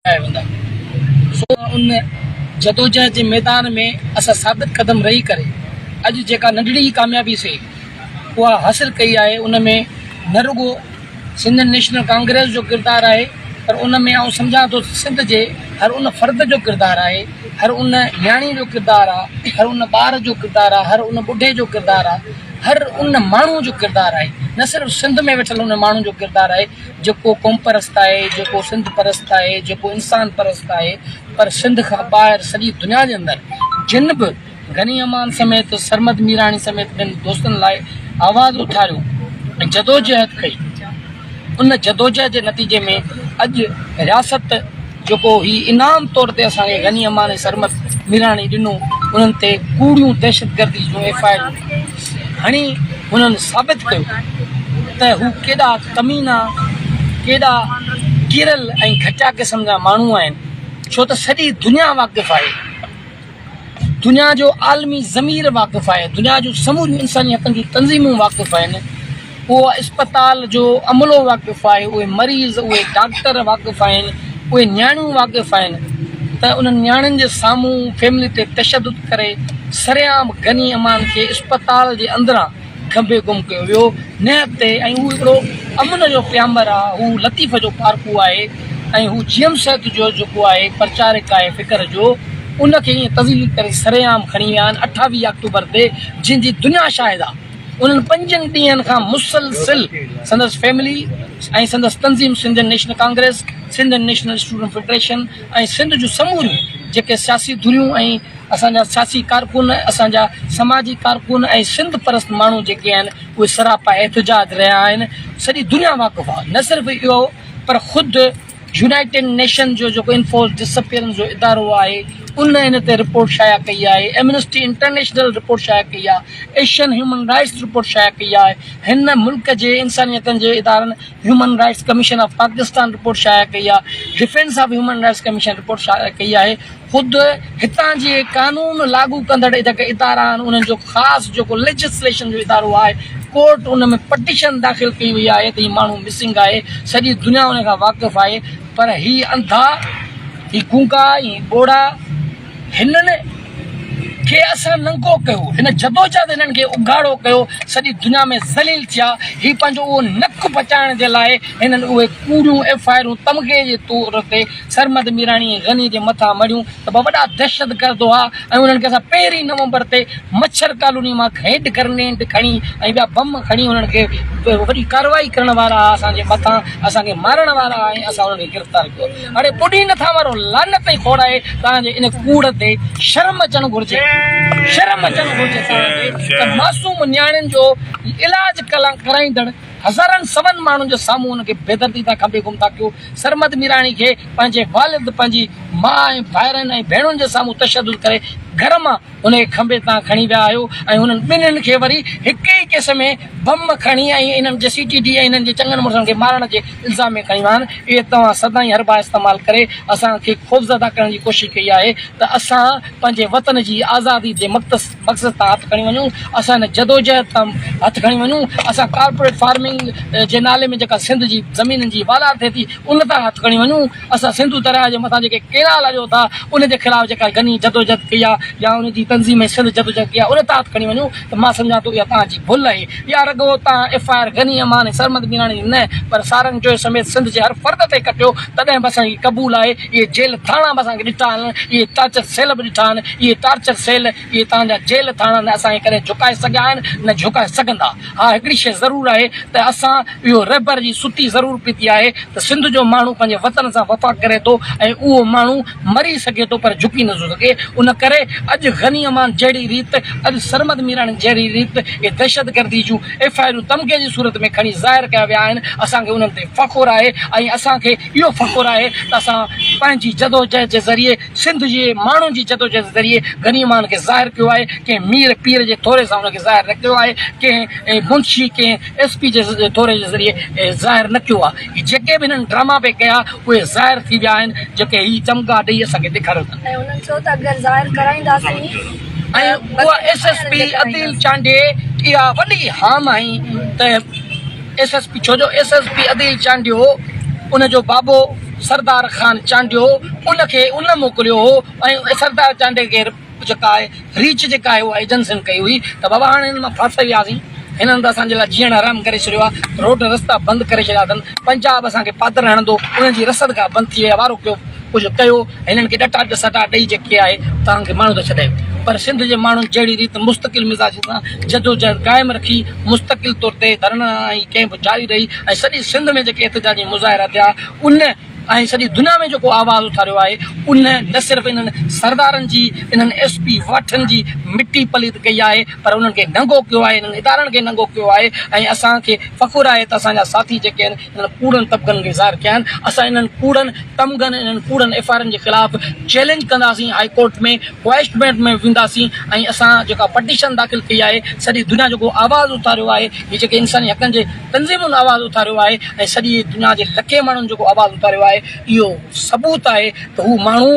ڪيا ويندا. سو ان جدوجهد جي ميدان ۾ اسان ثابت قدم رهي ڪري اڄ جيڪا ننڍڙي ڪاميابي سهي اها حاصل ڪئي آهي ان ۾ نه رڳو سنڌ نيشنل ڪانگريس جو ڪردار آهي پر ان ۾ آئون سمجهان ٿو سنڌ جي هر ان فرد جو ڪردار آهي هر ان نياڻي جو ڪردار آهي هر ان ٻار جو ڪردار آهي هر ان ٻڍي جو ڪردار آهي هر ان ماڻهو جو ڪردار آهي نه صرف سنڌ ۾ ويٺل ان ماڻهو جو ڪردار آهي جيڪو قومپرست آهي، جيڪو سنڌ پرست آهي، جيڪو انسان پرست آهي پر سنڌ کان ٻاهر سڄي دنيا جي اندر جن به غني امان سميت سرمد ميراڻي سميت ٻين دوستن لاء آواز اٿاريو ۽ جدوجهد ڪئي ان جدوجهد جي نتيجي ۾ اڄ رياست جيڪو هي انعام طور تي اسان کي غني امان ۽ سرمد ميراڻي ڏنو انهن تي ڪوڙيون دهشتگردي جون ايف I آرون هڻي هنن ثابت ڪيو ته هو ڪيڏا ڪمينا ڪيڏا ڪريل ۽ گهٽيا قسم جا ماڻهو آهن ڇو ته سڄي دنيا واقف آهي دنيا جو عالمي ضمير واقف آهي، دنيا جون سموريون انساني حقن جون تنظيمون واقف آهن، اهو اسپتال جو عملو واقف آهي، اهي مريض، اهي ڊاڪٽر واقف آهن، اهي نياڻيون واقف آهن ته انهن نياڻين جي سامهون فيملي تي تشدد ڪري سرعام غني امان کي اسپتال جي اندران کنڀي گم ڪيو ويو نهت تي ۽ هو هڪڙو امن جو پيامبر آ هو لطيف جو پارکو آهي ۽ هو جي ايم سيد جو جيڪو آهي پرچارڪ آهي فڪر جو ان کي ائين تذليل ڪري سرعام کڻي ويا آهن 28 آڪٽوبر تي جنهن جي دنيا شاهد آ انهن پنجن ڏينهن کان مسلسل سندس فيملي ۽ سندس تنظيم Sindh national congress Sindh national student federation ۽ Sindh جون سموريون جيڪي سياسي ڌريون ۽ اسان جا سياسي ڪارڪن، اسان جا سماجي ڪارڪن ۽ سنڌ پرست ماڻهو جيڪي آهن اهي سراپا احتجاج رهيا آهن، سڄي دنيا واقف آهي، نه صرف اهو پر خود يونائيٽيڊ نيشن جو جيڪو انفورس ڊسپيئرنس جو ادارو آهي ان ان تي رپورٽ شايع ڪئي آهي، ايمنسٽي انٽرنيشنل رپورٽ شايع ڪئي آهي، ايشين هيومن رائٽس رپورٽ شايع ڪئي آهي، هن ملڪ جي انساني حقن جي ادارن human rights commission of Pakistan report شايع ڪئي آهي، defence of human rights commission report شايع ڪئي آهي. خود هتان جي قانون لاڳو ڪندڙ جيڪي ادارا آهن انهن جو خاص جيڪو ليجسليشن جو ادارو آهي ڪورٽ ان ۾ پٽيشن داخل ڪئي وئي آهي ته هي ماڻهو مسنگ آهي سڄي دنيا ان کان واقف آهي پر هي انڌا هي گونگا هي ٻوڙا هنن کي اسان ننگو ڪيو هن جدوجهد هنن کي اگهاڙو ڪيو سڄي دنيا ۾ ذليل ٿيا هي پنهنجو اهو نڪ بچائڻ جي لاء هنن اهي ڪوڙيون ايف I آرون تمغي جي طور تي سرمد ميراڻي ۽ غني جي مٿان مڙهيون ته ٻه وڏا دهشتگرد هئا ۽ انهن کي اسان پهرين نومبر تي مڇر ڪالوني مان هينڊ گرنيڊ کڻي ۽ ٻيا بم کڻي انهن کي وڏي ڪارروائي ڪرڻ وارا هئا اسان جي مٿان اسان کي مارڻ وارا هئا ۽ اسان انهن کي گرفتار ڪيو اڙي ٻڏي نٿا مرو لعنت ۽ کوڙ آهي توهان جي ان ڪوڙ تي شرم اچڻ گهرجي شرم اچڻ گهرجي توهان کي ته معصوم نياڻين جو علاج ڪرائيندڙ هزارن سون ماڻهن جي سامهون ان کي بيدردي تان کنڀي گم ٿا ڪيو. سرمد ميراڻي کي پنهنجي والد، پنهنجي ماء ۽ ڀائرن ۽ ڀيڻن جي سامهون تشدد ڪري گهر مان ان کي کنڀي تان کڻي ويا آهيو ۽ انهن ٻنهين کي وري هڪ ئي ڪيس ۾ بم کڻي ۽ انهن جي سي ٽي ڊي ۽ انهن جي چڱن مڙسن کي مارڻ جي الزام ۾ کڻي ويا آهن. اهي توهان سدائين حربا استعمال ڪري اسان کي خوفزده ڪرڻ جي ڪوشش ڪئي آهي ته اسان پنهنجي وطن جي آزادي جي مقصد تان هٿ کڻي وڃون، اسان هن جدوجهد تان هٿ کڻي وڃون، اسان ڪارپوريٽ فارمنگ جي نالي ۾ جيڪا سنڌ جي زمينن جي والار ٿئي ٿي ان تان هٿ کڻي وڃون، اسان سنڌو درياهه جي مٿان جيڪي ڪئنال اڏيو ٿا ان جي خلاف جيڪا غني جدوجهد ڪئي آهي يا ان جي تنظيم ۽ سنڌ جدوجهد ڪئي آهي ان تان هٿ کڻي وڃون ته مان سمجهان ٿو اها توهان جي ڀل آهي. اها رڳو توهان ايف I R غني امان ۽ سرمد ميراڻي جي نه پر سارنگ جويي سميت سنڌ جي هر فرد تي ڪٽيو تڏهن به اسان کي قبول آهي. اهي جيل ٿاڻا به اسان کي ڏٺا آهن، اهي ٽارچر سيل به ڏٺا آهن، اهي ٽارچر سيل، اهي توهان جا جيل ٿاڻا نه اسان کي ڪڏهن جهڪائي سگهيا آهن نه جهڪائي سگهندا. ها هڪڙي شيء ضرور آهي ته اسان اهو رهبر جي ستي ضرور پيتي آهي ته سنڌ جو ماڻهو پنهنجي وطن سان وفا ڪري ٿو ۽ اهو ماڻهو مري سگهي ٿو پر جهڪي نه ٿو سگهي. ان ڪري اڄ غني امان جهڙي ريت، اڄ سرمد ميراڻي جهڙي ريت اهي دهشتگردي جون ايف I آرون تمغي جي صورت ۾ کڻي ظاهر ڪيا ويا آهن، اسان کي انهن تي فخر آهي ۽ اسان کي اهو فخر آهي ته اسان پنهنجي جدوجهد جي ذريعي سنڌ جي ماڻهن جي جدوجهد جي ذريعي غني امان کي ظاهر ڪيو آهي، ڪنهن مير پير جي ٿوري سان ان کي ظاهر نه ڪيو آهي، ڪنهن منشي ڪنهن ايس پي جي ٿوري جي ذريعي ظاهر نه ڪيو آهي. هي جيڪي به هنن ڊراما پئي ڪيا اهي ظاهر ٿي ويا آهن جيڪي هي چمڪا ڏئي اسان کي ڏيکاريو اٿن. ۽ انهن چيو ته اگر ظاهر ڪرائينداسين ۽ اها S S P Adeel Chandio اها وڏي هام هنئي ته ايس ايس پي ڇو جو S S P Adeel Chandio ان جو بابو سردار خان چانڊيو ان کي ان موڪليو هو ۽ سردار چانڊيي کي جيڪا آهي ريچ جيڪا آهي اها ايجنسين ڪئي هئي ته بابا هاڻي هنن مان ڦاسي وياسين هنن ته اسان جي لاء جيئڻ حرام ڪري ڇڏيو آهي روڊ رستا بند ڪري ڇڏيا اٿن پنجاب اسان کي پادر هڻندو انهن جي رسد گاهه بند ٿي وئي آهي وارو ڪيو ڪجهه ڪيو هنن کي ڏٽا سٽا ڏئي جيڪي آهي توهان کي ماڻهو ته ڇڏايو پر سنڌ جي ماڻهن جهڙي ريت مستقل مزاجي سان جدوجهد قائم رکي مستقل طور تي ڌرڻا ۽ ڪئمپ جاري رهي ۽ سڄي سنڌ ۾ جيڪي احتجاجي مظاهرا ٿيا ان ۽ سڄي دنيا ۾ جيڪو آواز اٿاريو آهي ان نه صرف انهن سردارن جي انهن ايس پي واٺن جي مٽي پليت ڪئي آهي پر انهن کي ننگو ڪيو آهي انهن ادارن کي ننگو ڪيو آهي ۽ اسان کي فخر آهي ته اسان جا ساٿي جيڪي آهن انهن ڪوڙن طبقن کي ظاهر ڪيا آهن اسان انهن ڪوڙن تمغن انهن ڪوڙن ايف I آرن جي خلاف چئلينج ڪنداسين هائي ڪورٽ ۾ ڪوائشمينٽ ۾ وينداسين ۽ اسان جيڪا پٽيشن داخل ڪئي آهي سڄي دنيا جيڪو آواز اٿاريو آهي هي جيڪي انساني حقن جي تنظيمن آواز اٿاريو آهي ۽ سڄي دنيا جي لکين ماڻهن جيڪو آواز اٿاريو آهي اهو ثبوت آهي ته هو ماڻهو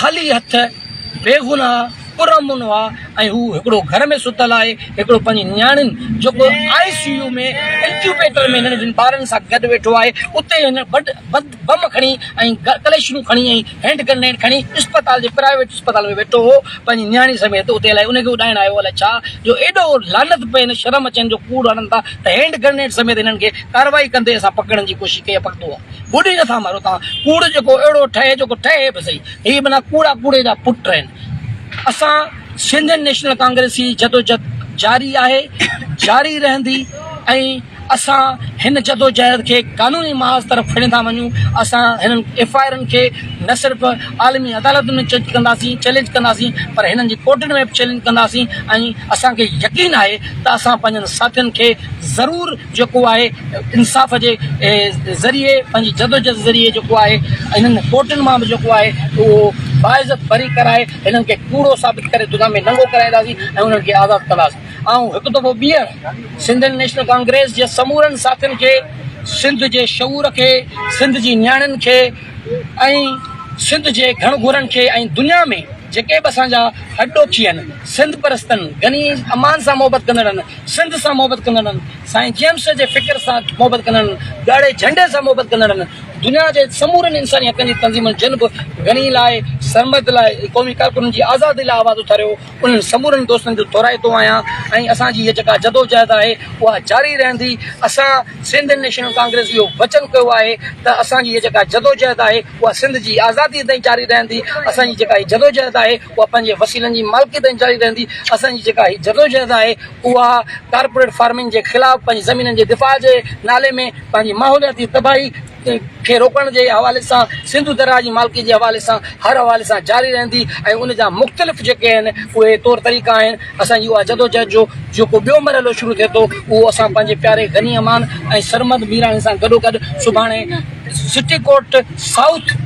خالي هٿ بيگناهه پرامن هئا ۽ هو هڪڙو گهر ۾ ستل آهي هڪڙو پنهنجي نياڻين جيڪو آء سي يو ۾ انڪيوبيٽر ۾ ننڍن ٻارن سان گڏ ويٺو آهي اتي هن بد بم کڻي ۽ ڪليشنون کڻي ۽ هينڊ گرنيڊ کڻي اسپتال جي پرائيويٽ اسپتال ۾ ويٺو هو پنهنجي نياڻي سميت اتي الائي ان کي اڏائڻ آيو الائي ڇا جو ايڏو لعنت پئي نه شرم اچين جو ڪوڙ هڻن ٿا ته هينڊ گرنيڊ سميت هنن کي ڪارروائي ڪندي اسان پڪڙڻ جي ڪوشش ڪئي آهي پڪتو آهي ٻڏي نٿا مرو تان ڪوڙ جيڪو اهڙو ٺهي جيڪو ٺهي به سهي هي معنيٰ ڪوڙا ڪوڙي جا پٽ آهن اسان سنڌين نيشنل ڪانگريس جي جدوجھد جاري آهي جاري رهندي ۽ اسان هن جدوجهد کي قانوني محاذ طرف کڻي ٿا وڃون، اسان هنن ايف I آرن کي نه صرف عالمي عدالتن ۾ چينج ڪنداسين چئلينج ڪنداسين پر هنن جي ڪورٽن ۾ به چئلينج ڪنداسين ۽ اسان کي يقين آهي ته اسان پنهنجن ساٿين کي ضرور جيڪو آهي انصاف جي ذريعي پنهنجي جدوجهد ذريعي جيڪو آهي هنن ڪورٽن مان به جيڪو آهي اهو باعزت بري ڪرائي هنن کي ڪوڙو ثابت ڪري دنيا ۾ ننگو ڪرائينداسين ۽ انهن کي آزاد ڪنداسين. آئون هڪ دفعو ٻيهر سنڌين نيشنل ڪانگريس جي سمورن ساٿين کي، سنڌ جي شعور کي، سنڌ جي نياڻين کي ۽ سنڌ جي گهڻگهرن کي ۽ دنيا ۾ جيڪي به اسان جا هڏڏوکي آهن، سنڌ پرستن، غني امان سان محبت ڪندڙن، سنڌ سان محبت ڪندڙن، سائين جيمس جي فڪر سان محبت ڪندڙن، ڳاڙهي جهنڊي سان محبت ڪندڙن، دنيا جي سمورن انساني حقن جي تنظيمن جن به غني لاء، سرمد لاء، قومي ڪارڪنن جي آزادي لاء آواز اٿاريو، انهن سمورن دوستن جو ٿورائتو آهيان ۽ اسان جي هيء جيڪا جدوجهد آهي اها جاري رهندي. اسان سنڌ نيشنل ڪانگريس اهو وچن ڪيو آهي ته اسان جي هيء جيڪا جدوجهد آهي اها سنڌ جي آزادي تائين جاري رهندي. اسان جي جيڪا هي جدوجهد آهي اها پنهنجي وسيلن جي مالڪي تائين جاري رهندي. اسان جي جيڪا هي جدوجهد آهي اها ڪارپوريٽ فارمنگ جي خلاف پنهنجي زمينن جي دفاع جي نالي ۾ پنهنجي ماحولياتي تباهي کي روڪڻ جي حوالي سان سنڌو درياهه جي مالڪي جي حوالي سان هر حوالي سان جاري رهندي ۽ ان جا مختلف جيڪي آهن اهي طور طريقا آهن اسان جي اها جدوجهد جو جيڪو ٻيو مرحلو شروع ٿئي ٿو اهو اسان پنهنجي پياري غني امان ۽ سرمد ميراڻي سان گڏوگڏ سڀاڻي سٽي ڪورٽ سائوٿ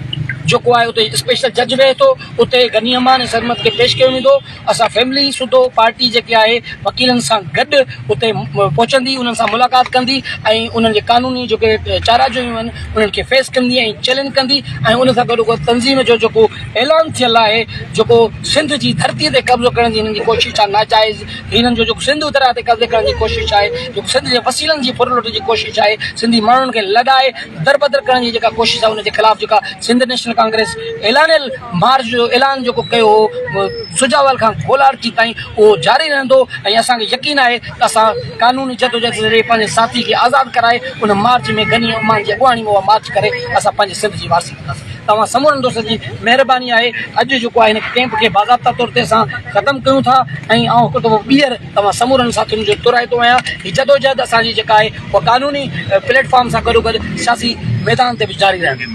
جيڪو آهي اتي اسپيشل جج ويهي ٿو اتي غني امان ۽ سرمد کي پيش ڪيو ويندو اسان فيملي سوڌو پارٽي جيڪي آهي وڪيلن سان گڏ اتي پهچندي انهن سان ملاقات ڪندي ۽ انهن جي قانوني جيڪي چارا جويون آهن انهن کي فيس ڪندي ۽ چئلينج ڪندي ۽ ان سان گڏو گڏ تنظيم جو جيڪو اعلان ٿيل آهي جيڪو سنڌ جي ڌرتي تي قبضو ڪرڻ جي هنن جي ڪوشش آهي ناجائز هنن جو جيڪو سنڌو درياء تي قبضي ڪرڻ جي ڪوشش آهي جيڪو سنڌ جي وسيلن جي ڦر لٽ جي ڪوشش آهي سنڌي ماڻهن کي لڏائي دربدر ڪرڻ جي جيڪا ڪوشش آهي ان جي خلاف جيڪا سنڌ نيشنل ڪانگريس اعلانيل مارچ جو اعلان جيڪو ڪيو هو سجاول کان گولاڙچي تائين اهو جاري رهندو ۽ اسان کي يقين آهي ته اسان قانوني جدوجهد ذريعي پنهنجي ساٿي کي آزاد ڪرائي ان مارچ ۾ غني امان جي اڳواڻي ۾ اها مارچ ڪري اسان پنهنجي سنڌ جي وارثي ڪنداسين توهان سمورن دوستن جي مهرباني آهي اڄ جيڪو آهي هن ڪئمپ کي باضابطا طور تي اسان ختم ڪيون ٿا ۽ آئون هڪ دفعو ٻيهر توهان سمورن ساٿين جو ٿورائتو آهيان هي جدوجهد اسان جي جيڪا آهي اها قانوني پليٽ فارم سان گڏوگڏ سياسي ميدان تي به جاري رهندي.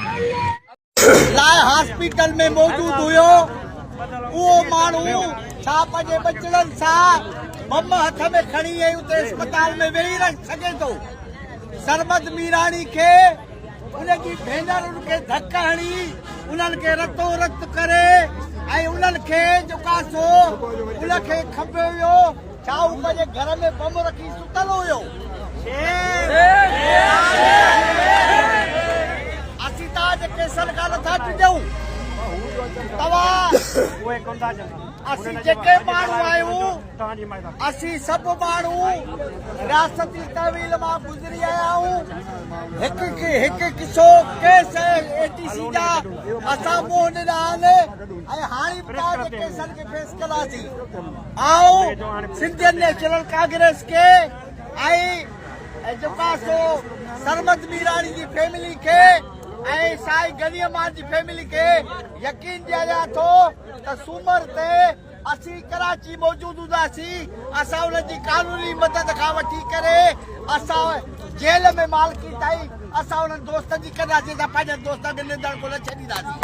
لاء هاسپيٽل ۾ موجود هيو اهو ماڻهو ڇا پنهنجي ٻچڙن سان بم هٿ ۾ کڻي ۽ اتي اسپتال ۾ ويهي رهي سگهي ٿو سرمد ميراڻي کي ان جي ڀينر ان کي ڌڪ هڻي انهن کي رتو رت ڪري ۽ انهن کي جيڪا سو ان کي کنڀيو ويو ڇا هو پنهنجي گهر ۾ بم رکي ستل هيو؟ اسين توهان جي ڪيسن کان نٿا ڊڄون. توهان اسين جيڪي ماڻهو آهيون، اسين سڀ ماڻهو رياستي تحويل مان گذري آيا آهيون. هڪ هڪ قصو ڪيس اي ٽي سي جا اسان منهن ڏنا آهن ۽ هاڻي به توهان جي ڪيسن کي فيس ڪنداسين. آئون سنڌين نيشنل ڪانگريس کي ۽ جيڪو آهي سو سرمد ميراڻي جي فيملي کي ۽ سائين غني امان جي فيملي کي يقين ڏياريان ٿو ته سومر تي اسين ڪراچي موجود هونداسين، اسان انهن جي قانوني مدد کان وٺي ڪري اسان جيل ۾ مالڪي تائين اسان انهن دوستن جي ڪنداسين، اسان پنهنجن دوستن کي نندڻ ڪونه ڇڏينداسين.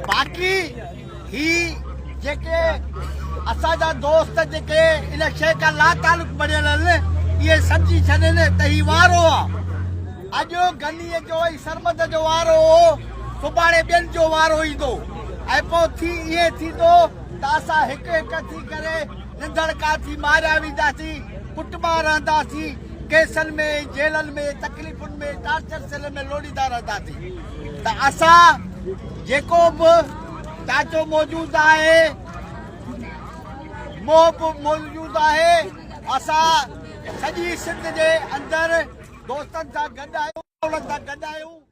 باقي هي جيڪي اسان جا دوست جيڪي ان شيء کان لاتعلق بڻيل آهن اهي سمجهي ڇڏين ته هي وارو آهي. اڄ غنيء جو ۽ سرمد جو وارو هو، سڀاڻي ٻين جو وارو ايندو ۽ پوء ٿي ائين ٿيندو ته اسان هڪ هڪ ٿي ڪري ننڌڻڪا ٿي ماريا وينداسين، ڪٽبا رهنداسين، ڪيسن ۾ جيلن ۾ تڪليفن ۾ ٽارچر سيلن ۾ لوڙيندا رهنداسين ته اسان جيڪو به چاچو موجود آهي، موهه به موجود آهي، اسان سڄي سنڌ جي اندر دوستن سان گڏ آهيون، انهن سان گڏ آهيون.